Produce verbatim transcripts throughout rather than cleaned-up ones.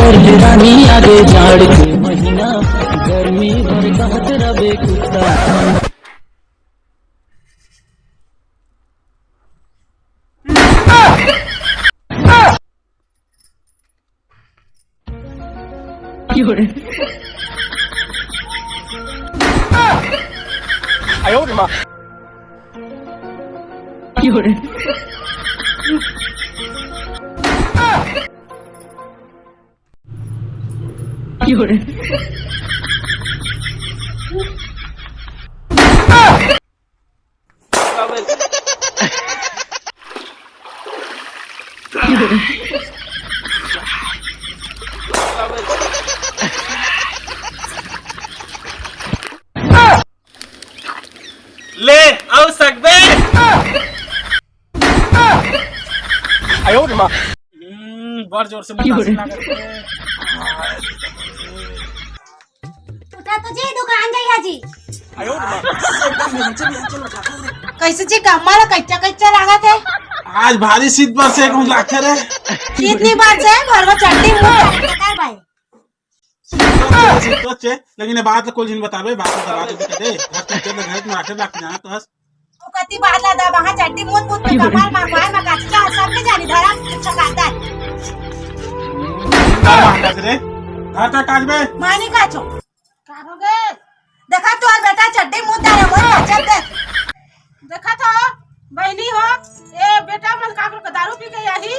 रानी आगे जाड़ के महीना, गर्मी बरसात रबे कुत्ता। ले, आऊ सकबे। हम्म, बड़ जोर से मुतासिर लागत हे। उठा तो जी, दुकान जाइया जी। कैसे जी, कम्मा ला कच्चा कच्चा लागत हे? आज भारी शीत बरसे, कहूँ लागथे रे। शीत नहीं बरसे, घर में चड्डी मुंह कर भाई। शीत तो चे, लेकिन ये बात ला कोई झिन बताबे, बात ला दबा दे, घर के चल, घर में आके बाकी जाना तो हस। तू कति बात ला दबा, हाँ, चड्डी मुंह मुंह पे कपाल मार, मार, मार, काची का सब के जानी धरा, अच्छा काटा है। का मांगत रे? घर का काज में? मानी का छो? का हो गए? देखा तोर बेटा चड्डी मुंह डाले, वो काचत देख। देखा तो बहिनी हो, ए बेटा मन काकरो के दारू पी के आही।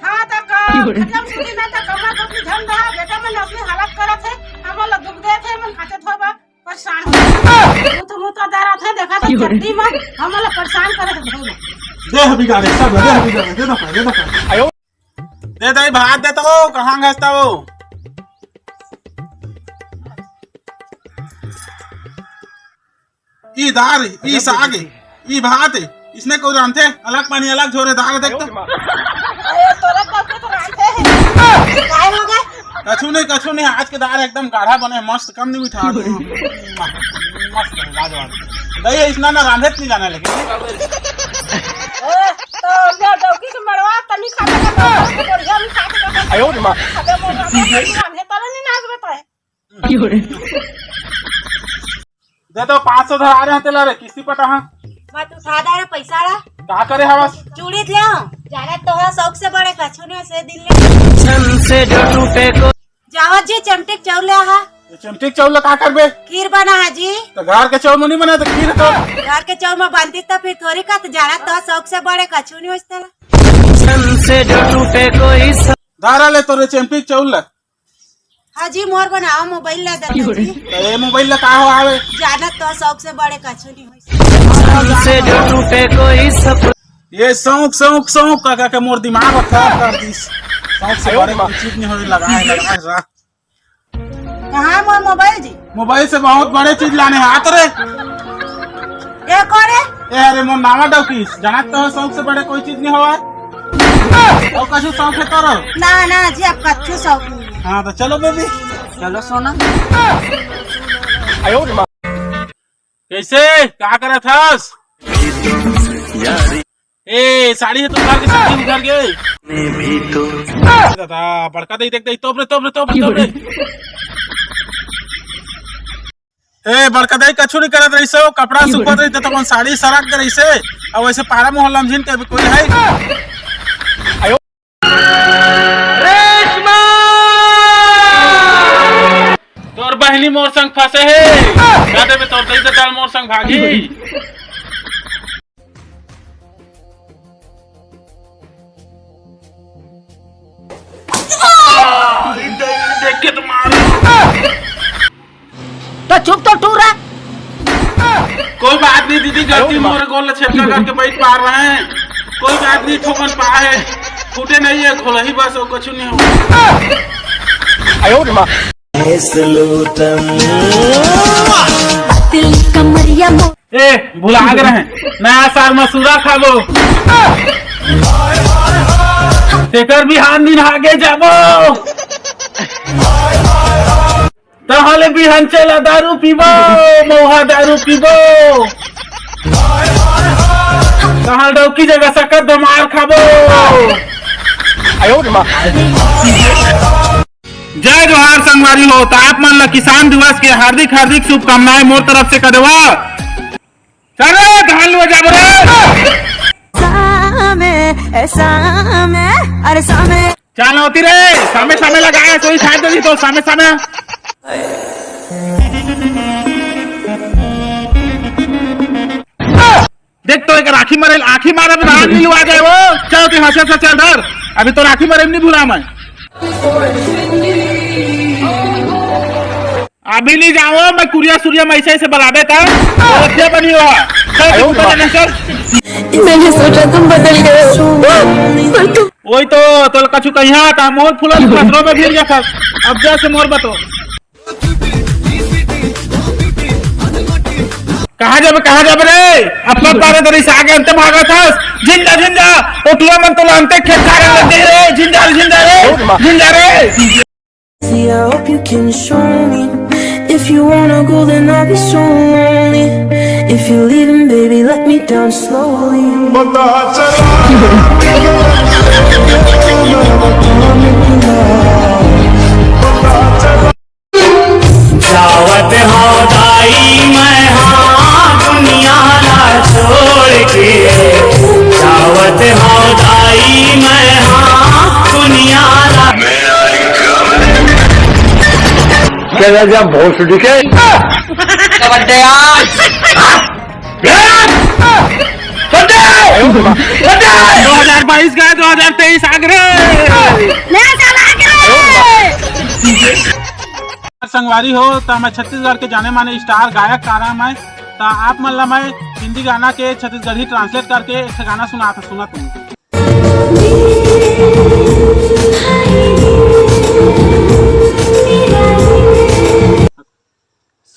हाँ, त का, खटिया में सुती ना, त कमर पकड़ी झम रहा, बेटा मन अपनी हालत करत हे, हमन ला दुख देत हे, मन खाते थोबा, परेशान हो। मुंह तो मुंह तो दारा थे, देखा तो चड्डी में, हमन ला परेशान करत हे, भाई। देह बिगाड़े, सब देह बिगाड़े, दे दो, दे दो। दे दाई भात दे तो, कहाँ गस तो? ई दार, ई साग, ई भात, इसने कोई रांधे? अलग पानी, अलग झोरे दार देख तो। अरे, तोरा बाप के तो रांधे हे। काय हो गए? कछु नहीं, कछु नहीं, आज के दार एकदम गाढ़ा बने, मस्त, कम नहीं मीठा। मस्त, लाजवाब। दही इसना ना रांधे नहीं जाना लेकिन। ए, तो ले डौकी के मड़वा तनी खा के तो बढ़िया भी खा के तो। आयो रे माँ। अबे मोर रांधे तले नहीं नाच बताए। दे तो पाँच सौ धरा रहे हैं तेला रे, किस्ती पटा हाँ। मत उठा दे रे पैसा ला। का करे हवस? चूड़ी ले आओ। जाना तो है शौक से बड़े कछु नहीं से दिल ले। जावत जी चमटिक चौल ले आहा। ये चमटिक चौल ला का करबे? खीर बना हा जी। तो घर के चौल में नहीं बना तो खीर तो। घर के चौल में बनती तो फिर थोड़ी का तो जाना तो शौक से बड़े कछु नहीं होता। धारा ले तोरे चमटिक चौल ला। हाँ जी, मोर बनावा मोबाइल ला देता जी। तो ये मोबाइल ला का हो आवे? जाना तो शौक से बड़े कछु नहीं होई। ये शौक, शौक, शौक का, का, का मोर दिमाग खराब कर दिस। शौक से बड़े कोई चीज नहीं होई, लगाए, लगाए रा। कहाँ मोर मोबाइल जी? मोबाइल से बहुत बड़े चीज लाने हाथ रे। ए, कौन है? ए, अरे, मोर नावा डौकीस, जानत तो हो, शौक से बड़े कोई चीज नहीं होवा। और कछु शौक है तोरो? ना, ना जी, अब कछु शौक नहीं है। हाँ, तो चलो बेबी। चलो सोना। कैसे? का करत हस? ए, साड़ी है तो उतार के, साड़ी उतार के। दादा, बड़का दई देख, दई, तोप रे, तोप रे, तोप रे, तोप रे। ए, बड़का दाई कछु नहीं करत रहिस हो, कपड़ा सुखत रहिस त अपन साड़ी सरक के रहिस हे, अउ वैसे पारा मोहल्ला में जिन के भी कोई है। आयो। रेशमा! तोर बहिनी मोर संग फंसे हे, का देबे तोर दई दे डाल मोर संग भागी। देख के तो मार। तो चुप तो टूरा। कोई बात नहीं दीदी, गलती मोर गोल छेद करके बैठ पा रहे हैं। कोई बात नहीं, ठोकन पा है, फूटे नहीं है, खोलही बस, और कुछ नहीं हो। ए, भुला गे रहे, नया साल में सूरा खाबो। तेकर बिहान दिन आगे जाबो। तहाले बिहान चला दारू पीबो, मौहा दारू पीबो। तहाल डौकी जगह सकत धमार खाबो। आयो रे माँ। जय जोहार संगवारी हो, त आप मन ला किसान दिवस के हार्दिक हार्दिक शुभकामनाएं मोर तरफ से। कदवा चल रे, धान लुआ जाबो रे। सामे, ए सामे, अरे सामे। चल होती रे, सामे सामे लगाए, कोई खाए दे तो सामे सामे। देख तो एक राखी मारे, आखी मारे में रात नहीं हुआ जाए वो। चल तू हंसे से चल डर, अभी तो राखी मारे नहीं भूला मैं। अभी नहीं जाओ, मैं कुरिया सुरिया में ऐसे ऐसे बलाबे था। और क्या बनी हुआ? चल तू ऊपर जाने चल। मैंने सोचा तुम बदल गए हो, पर तुम वही तो तोल कछु कहिया था, मोर फुला पत्रों में गिर गया था। अब जैसे मोर बतो कहाँ जाबे, कहाँ जाबे रे? अपना तारे तरी से आगे अंते भागा था। जिंदा, जिंदा। ओटुआ मन तो लानते खेत खारे लग गए रे। जिंदा, जिंदा रे। जिंदा रे। See, I hope you can show me. If you wanna go, then I'll be so lonely. If you're leaving, baby, let me down slowly. पता चला। जावत हौं दाई मैं हाँ दुनिया ला छोड़ के, जावत हौं दाई मैं हाँ दुनिया ला। क्या राजा भोसड़ी के? दो हजार बाईस गए, दो हजार तेईस आगे रे। नया साल आगे रे। संगवारी हो, त मैं छत्तीसगढ़ के जाने माने स्टार गायक कारा मैं, त आप मन ला मैं हिंदी गाना के छत्तीसगढ़ी ट्रांसलेट करके एक ठे गाना सुनात हूँ, सुनत हूँ।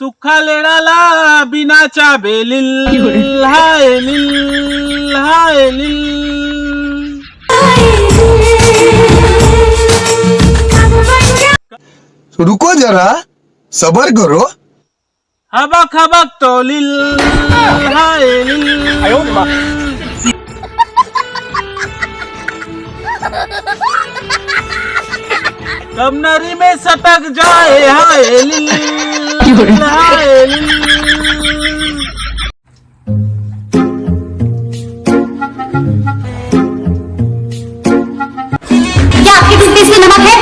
सुक्खा लेड़ा ला बिना चाबे लिल, हाय लिल, हाय लिल। रुको जरा, सबर करो। हबक हबक तो लिल, हाय लिल। कमनरी में सटक जाए, हाय लिल, हाय लिल। क्या आपके टूथपेस्ट में नमक है?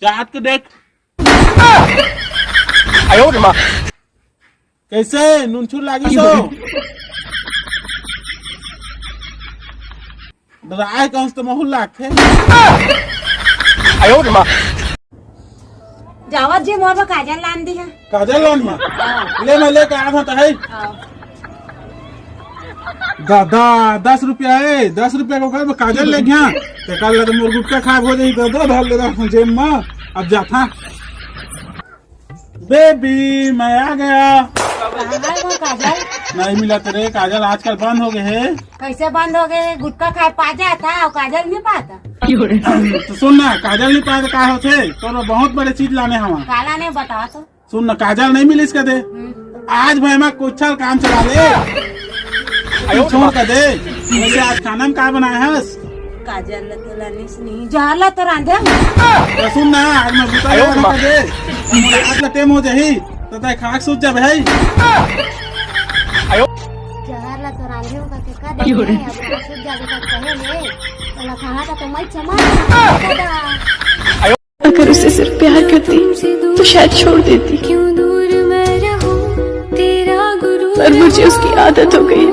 चाट के देख। कैसे नूनछूर लागिस हो? डराए कौन तो महू लागथे। जावत जी मोर बर काजल लान दी है। काजल लान मा? हाँ। ले मैं लेके आत हूँ तो है। हाँ। दादा, दस रुपया है, दस रुपया को कर काजल ले गया। तेकर लगे मोर गुटखा खाए हो जाई, दादा धर ले रहा हूँ जेब मा। अब जाथा। बेबी, मैं आ गया। कहाँ गए वो काजल? नहीं मिला तेरे काजल, आजकल बंद हो गए है। कैसे बंद हो गए? गुटखा खाए पा जाता और काजल नहीं पाता। तो सुन ना, काजल नहीं पाए तो का होथे? तो बहुत बड़े चीज लाने हवा। काला ने बता तो। सुन ना, काजल नहीं मिलिस कदे। हम्म। आज भाई मैं कुछ काम चला ले। अयो छोड़ कदे। वैसे आज खाना में का बनाए हस? काजल ला तो लानिस नहीं, जहर ला तो रांधे हूँ। तो सुन ना, आज मैं बुता अयो जाना माँ। कदे। आज ला टेम हो जाही, तो तय खाक सूत जा भाई। जहर ला तो रांधे हूँ, का के का दे, अब खाक सूत जा, कहे ले। तो लखाहा का तो मैं चमा। अगर उसे सिर्फ प्यार करती तो शायद छोड़ देती, पर मुझे उसकी आदत हो गई।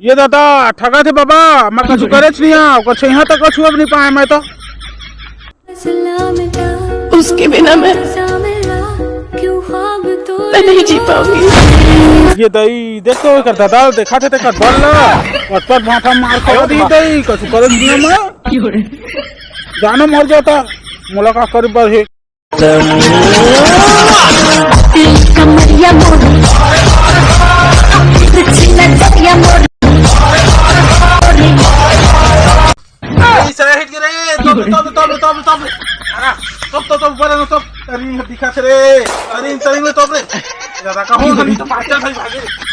ये दादा ठगा थे बाबा, मैं कछु करे नहीं, ओकर छेहा तक छुअब नहीं पाए मैं तो। उसके बिना मैं, मैं नहीं जी पाऊंगी। ये दई देख तो एकर दादा देखा थे तेकर बल ला, पटपट भाटा मार खा दी दई, कछु करे नहीं मैं। जानो मर जाता, मुलाकात कर बर हे। कमरिया मोरी, छिलक दरिया मोरी। ए, सारा हिट गे रे, तोप, तोप, तोप, तोप, तोप। अरे, तोप, तोप, तोप, ऊपर है ना, तोप। अरे, दिखा थे रे। अरे, इन सही में तोप रे। दादा, कहूँ नहीं तो मास्टर भाई भागे।